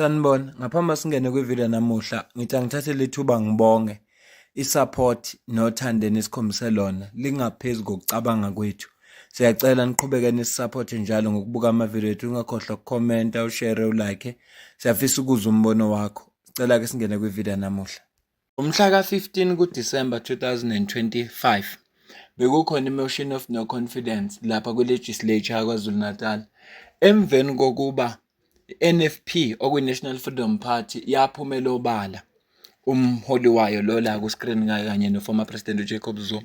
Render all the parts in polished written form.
Sanibona, ngaphambi singene kwivideo namuhla, ngithi angithathe lethuba ngibonge i-support nothando enisikhombise lona lingaphezu kokucabanga kwethu. Siyacela niqhubeke nisisupport njalo ngokubuka amavidiyo ethu, ungakhohlwa ukukhomenta, ushare, ulike. Siyafisa ukuzwa umbono wakho. Sicela ke singene kwivideo namuhla. Ngomhla ka-15 kuDisemba 2025, bekukhona i-motion of no confidence lapha kwi-legislature yaKwaZulu-Natal emveni kokuba i-NFP okuyi-National Freedom Party yaphumela obala umholi wayo lo la ku-screen kanye no-former president uJacob Zuma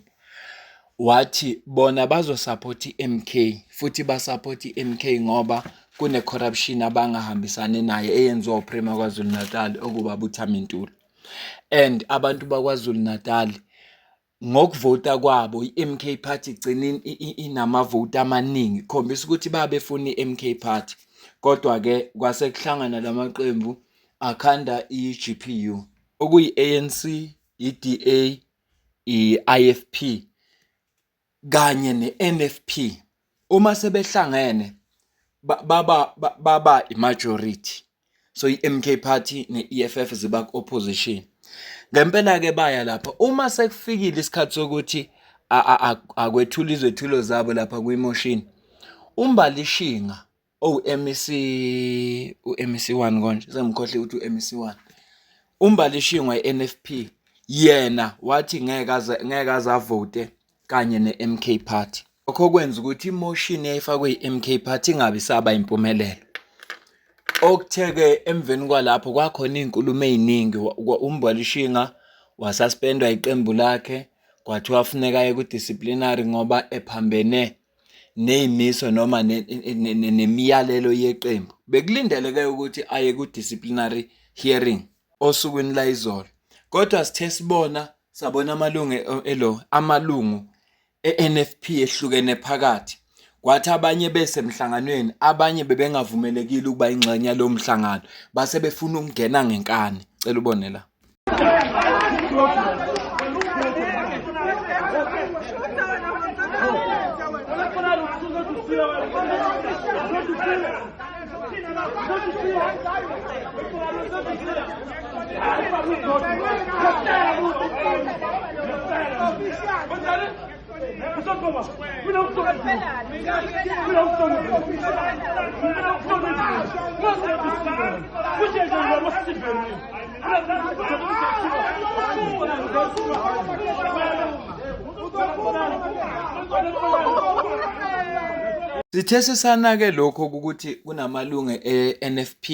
wathi bona bazosupport i-MK futhi basupport i-MK ngoba kune-corruption abangahambisani nayo eyenziwa uPrema KwaZulu-Natal okubaba uThami Ntuli. And abantu baKwaZulu Natal ngokuvota kwabo i-MK Party igcina inamavoti amaningi khombisa ukuthi babefuna i-MK Party kodwa-ke kwase kuhlangana lamaqembu akhanda i-GPU okuyi-ANC, i-DA, i-IFP kanye ne-NFP. Uma sebehlangene baba i-majority. So i-MK Party ne-EFF ziba ku-opposition. Ngempela-ke baya lapha uma sekufikile isikhathi sokuthi akwethula izethulo zabo lapha kwi-motion, uMbali Shinga owu-MEC u-MEC 1 konje sengikhohle ukuthi u-MEC 1 uMbali Shinga i-NFP yena wathi ngeke aze ngeke aze avote kanye ne-MK Party. Lokho kwenza ukuthi imotion eyayifakwe i-MK Party ingabi saba impumelelo. Okuthe-ke emveni kwalapho kwakhona iy'nkulumo ey'ningi uMbali Shinga wasuspendwa iqembu lakhe kwathiwa funeka aye ku-disciplinary ngoba ephambene ney'miso noma nemiyalelo yeqembu. Bekulindeleke ukuthi aye ku-disciplinary hearing osukwini layizolo. Kodwa sithe sibona sabona amalungu elo amalungu e-NFP ehlukene phakathi. Kwathi abanye besemhlanganweni abanye bebengavumelekile ukuba ingxenye yalowo mhlangano base befuna ukungena ngenkani. Cela ubone la. Sithe sisanake lokho ukuthi kunamalungu e-NFP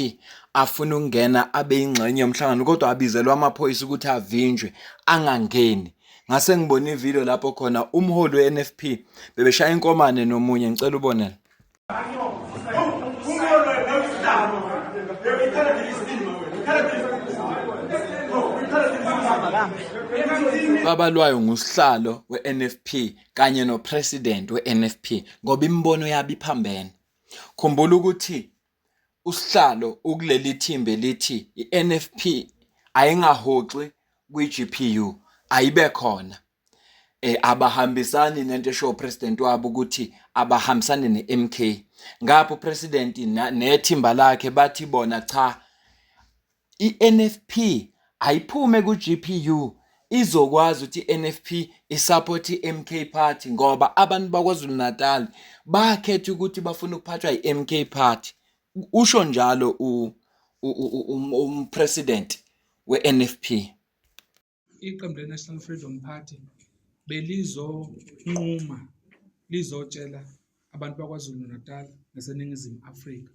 afuna ukungena abe yingxenye yomhlangano kodwa abizelwa amaphoyisa ukuthi avinjwe angangeni. Ngase ngibona ivideo lapho khona umholi we-NFP bebeshaya inkomane nomunye ngicela ubonele. Babalwayo ngusihlalo we-NFP kanye nopresident we-NFP ngoba imibono yabo iphambene. Khumbula ukuthi usihlalo ukuleli thimba elithi i-NFP ayingahoxi kwi-GPU ayibe khona. Abahambisani nento esho president wabo ukuthi abahambisani ne-MK. Ngapha upresident nethimba lakhe bathi bona cha i-NFP ayiphume ku-GPU izokwazi ukuthi i-NFP isupport i-MK Party ngoba abantu baKwaZulu Natal bakhetha ukuthi bafuna ukuphathwa i-MK Party. Usho njalo umpresident we-NFP. Iqembu le-National Freedom Party belizonquma lizotshela abantu baKwaZulu Natal naseNingizimu Afrika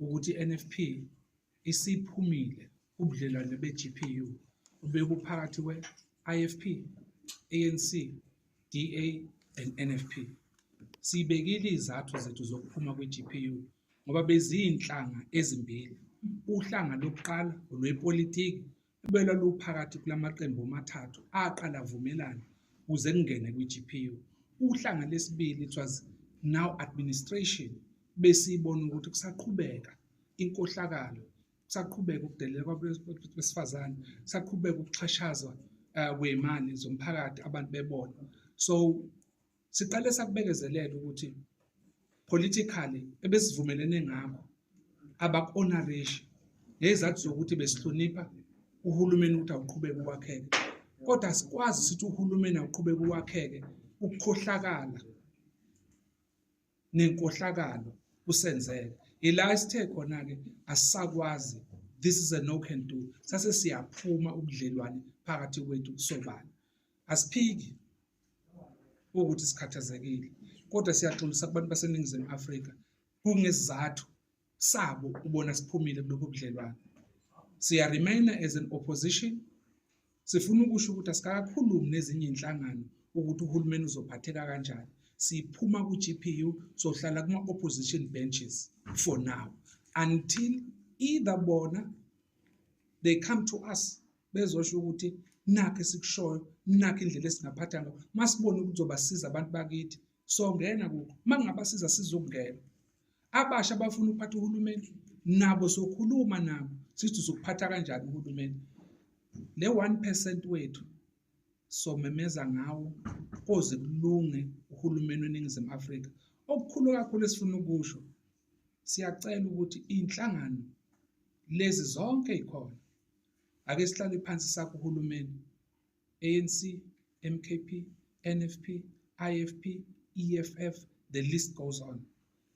ukuthi i-NFP isiphumile kubudlelwane be-GPU obebuphakathi kwe-IFP, ANC, DA and NFP. Sibekile izathu zethu zokuphuma kwi-GPU ngoba beziyinhlanga ezimbili. Uhlanga lokuqala olwepolitiki obelwaluphakathi kulamaqembu omathathu aqala avumelana ukuze kungene kwi-GPU. Uhlanga lesibili it was now administration besibona ukuthi kusaqhubeka inkohlakalo, kusaqhubeka ukudelela kwabesifazane, kusaqhubeka ukuxhashazwa kwey'mali zomphakathi abantu bebona. So siqale sakubekezelela ukuthi politically ebesivumelene ngakho abaku-honorishi. Ngezathu zokuthi besihlonipha uhulumeni ukuthi awuqhubeke uwakheke. Kodwa asikwazi sithi uhulumeni awuqhubeke uwakheke ukukhohlakala nenkohlakalo kusenzeka. Ila esithe khona-ke asisakwazi this is a no can do. Sase siyaphuma ubudlelwane phakathi kwethu sobala. Asiphiki ukuthi sikhathazekile kodwa siyaxolisa kubantu baseNingizimu Afrika kungesizathu sabo ubona siphumile kulokhu budlelwane. Siya remain as an opposition. Sifuna ukusho ukuthi asikakakhulumi nezinye inhlangano ukuthi uhulumeni uzophatheka kanjani. Siphuma ku-GPU sohlala kuma-opposition benches for now until either bona they come to us bezosho ukuthi nakho esikushoyo nakho indlela esingaphatha ngayo masibone ukuthi kuzobasiza abantu bakithi songena kukho makungabasiza sizokungena abasha abafuna ukuphatha uhulumeni nabo sokhuluma nabo sithi uzokuphatha kanjani uhulumeni le 1% wethu somemeza ngawo koze kulunge uhulumeni weNingizimu Afrika okukhulu kakhulu esifuna ukusho siyacela ukuthi inhlangano lezi zonke ikhona ake sihlale phansi sakho uhulumeni ANC MKP NFP IFP EFF the list goes on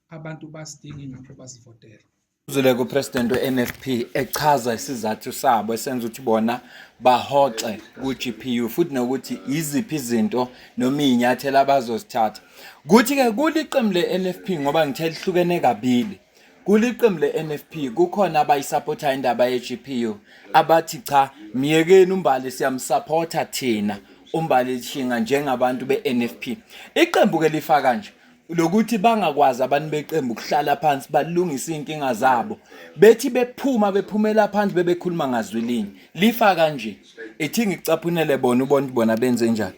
abantu basidinga ingakho basivotela Uzwile kuPresident we-NFP echaza isizathu sabo esenza ukuthi bona bahoxe ku-GPU futhi nokuthi yiziphi izinto noma iy'nyathelo abazozithatha. Kuthi-ke kuliqembu le-NFP ngoba ngithe lihlukene kabili. Kuliqembu le-NFP kukhona abayisapothayo indaba ye-GPU abathi cha myekeni uMbali siyamsapotha thina uMbali Shinga njengabantu be-NFP. Iqembu-ke lifa kanje lokuthi bangakwazi abantu beqembu ukuhlala phansi balungise iy'nkinga zabo bethi bephuma bephumela phansi bebekhuluma ngazwi linye lifa kanje ithi ngikucaphunele bona ubone ukuthi bona benze njani.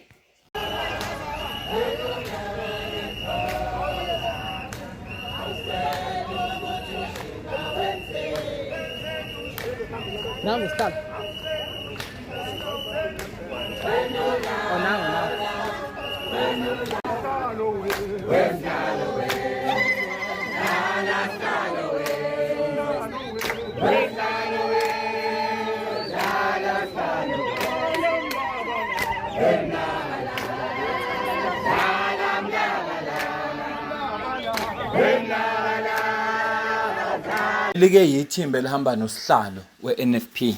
Nangu sihlalo. Oh, nangu nangu. Like yithimba elihamba nosihlalo we-NFP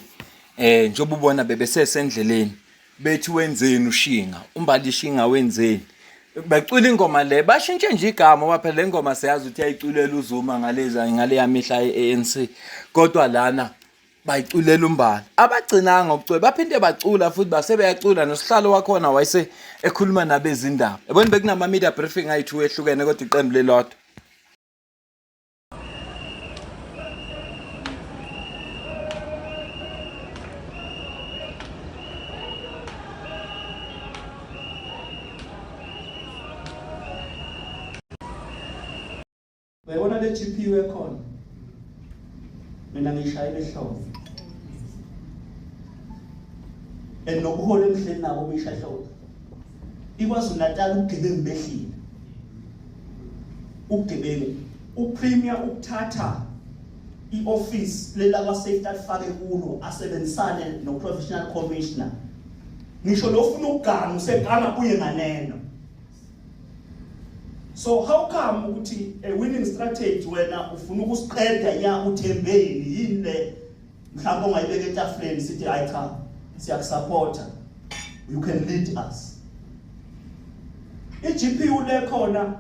eh njengoba ubona bebesesendleleni bethi wenzeni ushinga umbali shinga wenzeni bacula ingoma le bashintshe nje igama ngoba phela le ngoma siyazi ukuthi yayiculela uZuma ngalezi ngaleya mihla ye-ANC kodwa lana bayiculela umbala abagcinanga ukucula baphinde bacula futhi base beyacula nosihlalo wakhona wayese ekhuluma nabezindaba yabona bekunama media briefing ayithu ehlukene kodwa iqembu lelodwa. Uyabona le GPU ekhona, mina ngiyishayela ihlombe and nobuholi engihleli nabo buyisha ihlombe. IKwaZulu-Natal ubugebengu behlile, ubugebengu uPremier ukuthatha i-office lelakwa-safety alifake kulo asebenzisane no-professional commissioner ngisho lo ufuna ukuganga useganga uye nganeno. So how come ukuthi a winning strategy wena ufuna ukusiqeda ya uthembeni yini le mhlawumbe ongayibeka etafuleni sithi hayi cha siyakusupporta you can lead us. I-GPU le khona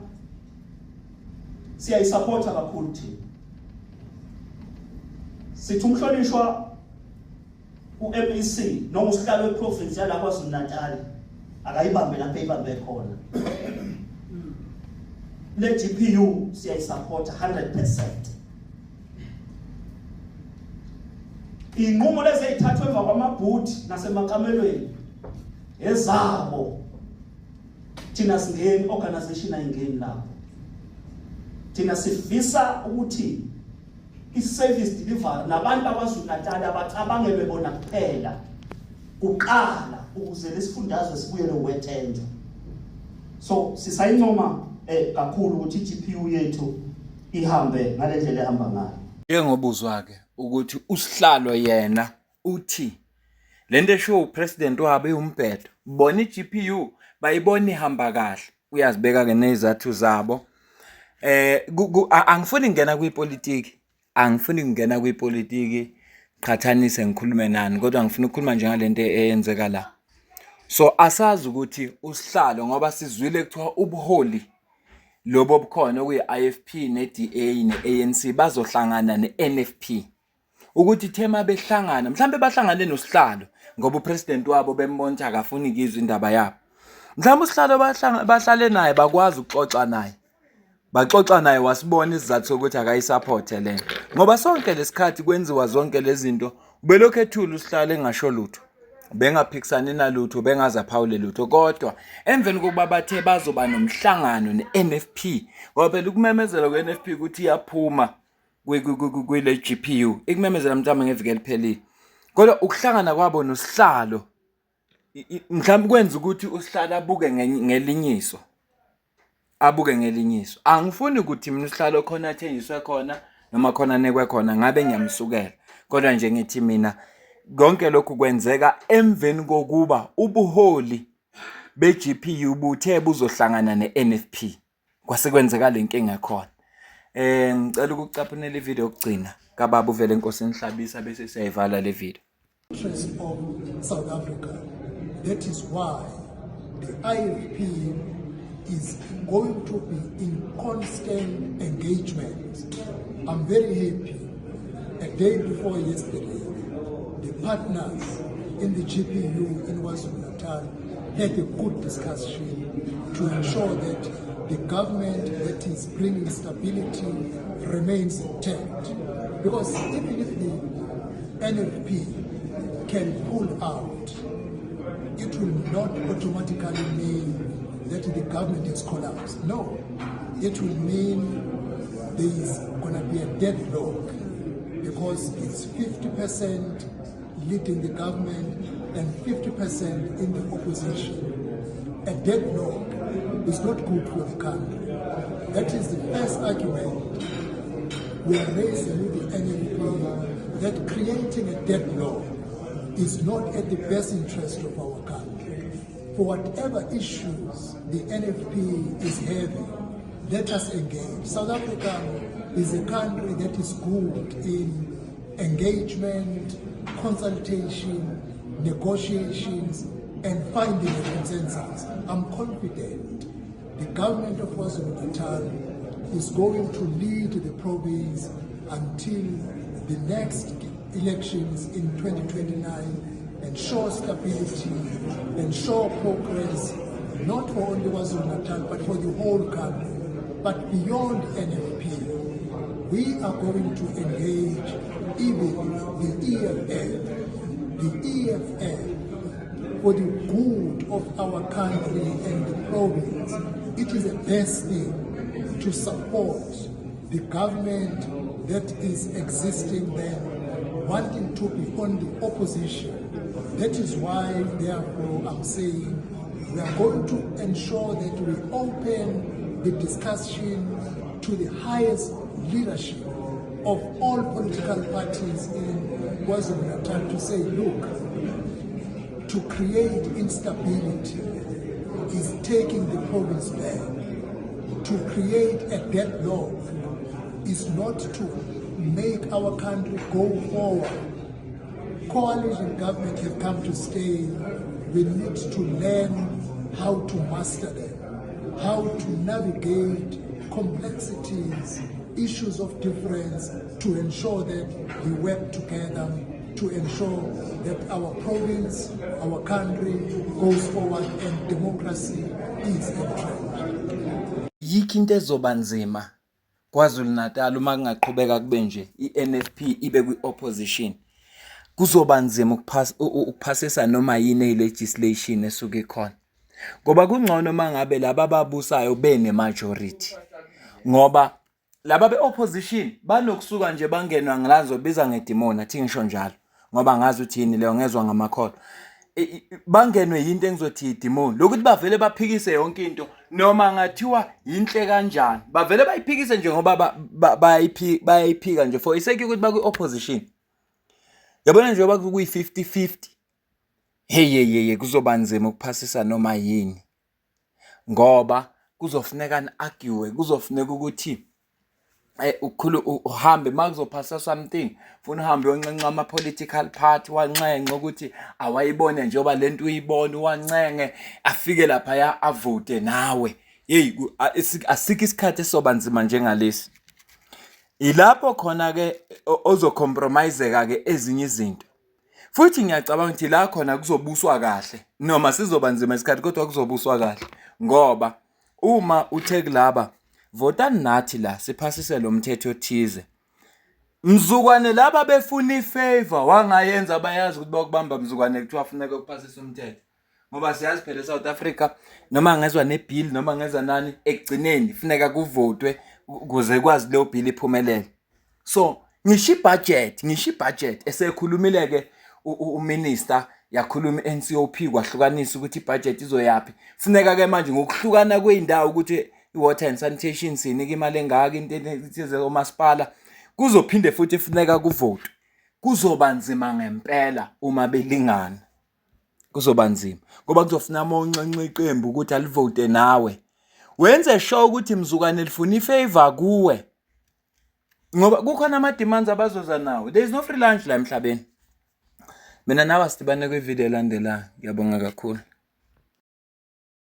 siyayisupporta kakhulu thina. Sithi umhlonishwa u-MEC noma usihlalo weprovince yala KwaZulu-Natal akayibambe lapho eyibambe khona. Le GPU siyayisupporta 100%. Inqumo lezi ezithathwe emva kwamabhuthi nasemakamelweni ezabo. Thina singeni organization ayingeni lapho. Thina sifisa ukuthi i-service delivery nabantu bakwaZulu-Natal abacabangelwe bona kuphela kuqala ukuze lesifundazwe sibuyele ukwethenjwa. So sisayincoma eh kakhulu ukuthi i-GPU yethu ihambe ngalendlela ehamba ngayo. Njengoba uzwa-ke ukuthi usihlalo yena uthi lento eshiwo upresident wabo iwumbhedo bona iGPU bayibona ihamba kahle uyazibeka ke nezathu zabo eh angifuni ngena kwipolitiki angifuni kungena kwipolitiki qhathanise ngikhulume nani kodwa ngifuna ukukhuluma njengalento eyenzeka la so asazi ukuthi usihlalo ngoba sizwile kuthiwa ubuholi lobo obukhona okuyi-IFP ne-DA ne-ANC bazohlangana ne-NFP ukuthi thema behlangana mhlawumbe bahlangane nosihlalo ngoba upresident wabo bembona ukuthi akafuni kuyizwa indaba yabo mhlawumbe usihlalo bahlale naye bakwazi ukuxoxa naye Baxoxa naye wasibona isizathu sokuthi akayisaphothe le nto ngoba sonke lesikhathi kwenziwa zonke lezi zinto ubelokhu ethule usihlalo engasho lutho bengaphikisani nalutho bengaze aphawule lutho kodwa emveni kokuba bathe bazoba nomhlangano ne-NFP ngoba phela ukumemezela kwe-NFP ukuthi iyaphuma kwile GPU ikumemezela mhlawumbe ngeviki eliphelile kodwa ukuhlangana kwabo nosihlalo mhlawumbe kwenza ukuthi usihlalo abuke ngelinye iso abuke ngelinye iso angifuni ukuthi mina usihlalo khona athenjiswe khona noma khona anekwe khona ngabe ngiyamsukela kodwa nje ngithi mina konke lokhu kwenzeka emveni kokuba ubuholi be-GPU buthe buzohlangana ne-NFP kwase kwenzeka le nkinga ekhona eh ngicela ukucaphunela ivideo yokugcina kababa uvele enkosini Hlabisa bese siyayivala le video interest of South Africa. That is why the IFP is going to be in constant engagement. I'm very happy. A day before yesterday, the partners in the GPU in KwaZulu-Natal had a good discussion to ensure that the government that is bringing stability remains intact. Because even if the NFP can pull out, it will not automatically mean that the government has collapsed. No, it will mean there is going to be a deadlock because it's 50% leading the government and 50% in the opposition. A deadlock is not good for the country. That is the first argument we are raising with the NFP that creating a deadlock is not at the best interest of our country. For whatever issues the NFP is having, let us engage. South Africa is a country that is good in engagement, consultation, negotiations, and finding a consensus. I'm confident the government of KwaZulu-Natal is going to lead the province until the next elections in 2029, ensure stability, ensure progress, not for only KwaZulu-Natal, but for the whole country. But beyond NFP, we are going to engage even the EFF, the EFF, for the good of our country and the province. It is the best thing to support the government that is existing then, wanting to be on the opposition. That is why, therefore, I'm saying we are going to ensure that we open the discussion to the highest leadership of all political parties in KwaZulu-Natal to say, look, to create instability is taking the province back. To create a deadlock is not to make our country go forward. Coalition government have come to stay. We need to learn how to master them, how to navigate complexities, issues of difference, to ensure that we work together to ensure that our province, our country goes forward and democracy is entrenched. Yikho into ezoba nzima KwaZulu-Natal uma kungaqhubeka kube nje i-NFP ibe kwi-opposition kuzoba nzima ukuphasisa noma yini eyi-legislation esuke ikhona ngoba kungcono uma ngabe laba ababusayo bene-majority ngoba laba be-opposition banokusuka nje bangenwa ngilazobiza ngedimoni athi ngisho njalo ngoba ngazi ukuthi yini leyo ngezwa ngamakholwa. Bangenwe yinto engizothi yidimoni lokuthi bavele baphikise yonke into noma ngathiwa yinhle kanjani, bavele bayiphikise nje ngoba bayayiphika nje for isake ukuthi bakwi-opposition. Yabona njengoba kuyi-50-50, hey hey hey, kuzoba nzima ukuphasisa noma yini ngoba kuzofuneka ni-argue, kuzofuneka ukuthi ukhulu uhambe uma kuzophasa something, funa uhambe uyonxenxa ama-political party, wanxenxe ukuthi awayibone njengoba le nto uyibona, uwancenge afike laphaya avote nawe. Yeyi, asikho isikhathi esizoba nzima njengalesi. Ilapho khona-ke ozocompromiseka-ke ezinye izinto. Futhi ngiyacabanga ukuthi la khona kuzobuswa kahle noma sizoba nzima isikhathi kodwa kuzobuswa kahle ngoba uma uthe kulaba votani nathi la siphasise lo mthetho othize. Mzukwane laba befuna ifavor wangayenza bayazi ukuthi bakubamba mzukwane kuthiwa funeka ukuphasisa umthetho. Ngoba siyazi phela eSouth Africa noma ngezwa nebill noma ngeza nani ekugcineni funeka kuvotwe ukuze kwazi leyo bill iphumelele. So ngisho ibudget, ngisho ibudget esekhulumile ke uminister yakhuluma i-NCOP kwahlukanisa ukuthi ibudget izoyaphi. Funeka ke manje ngokuhlukana kwey'ndawo ukuthi i-water and sanitation sinika imali engaka into ethize omasipala kuzophinde futhi funeka kuvotwe. Kuzoba nzima ngempela uma belingana. Kuzoba nzima ngoba kuzofuna uma unxenxa iqembu ukuthi alivote nawe. Wenze sure ukuthi mzukwane lifuna ifavor kuwe. Ngoba kukhona ama-demands abazoza nawo. There is no free lunch la emhlabeni. Mina nawe asidibane kwividiyo elandelayo. Ngiyabonga kakhulu.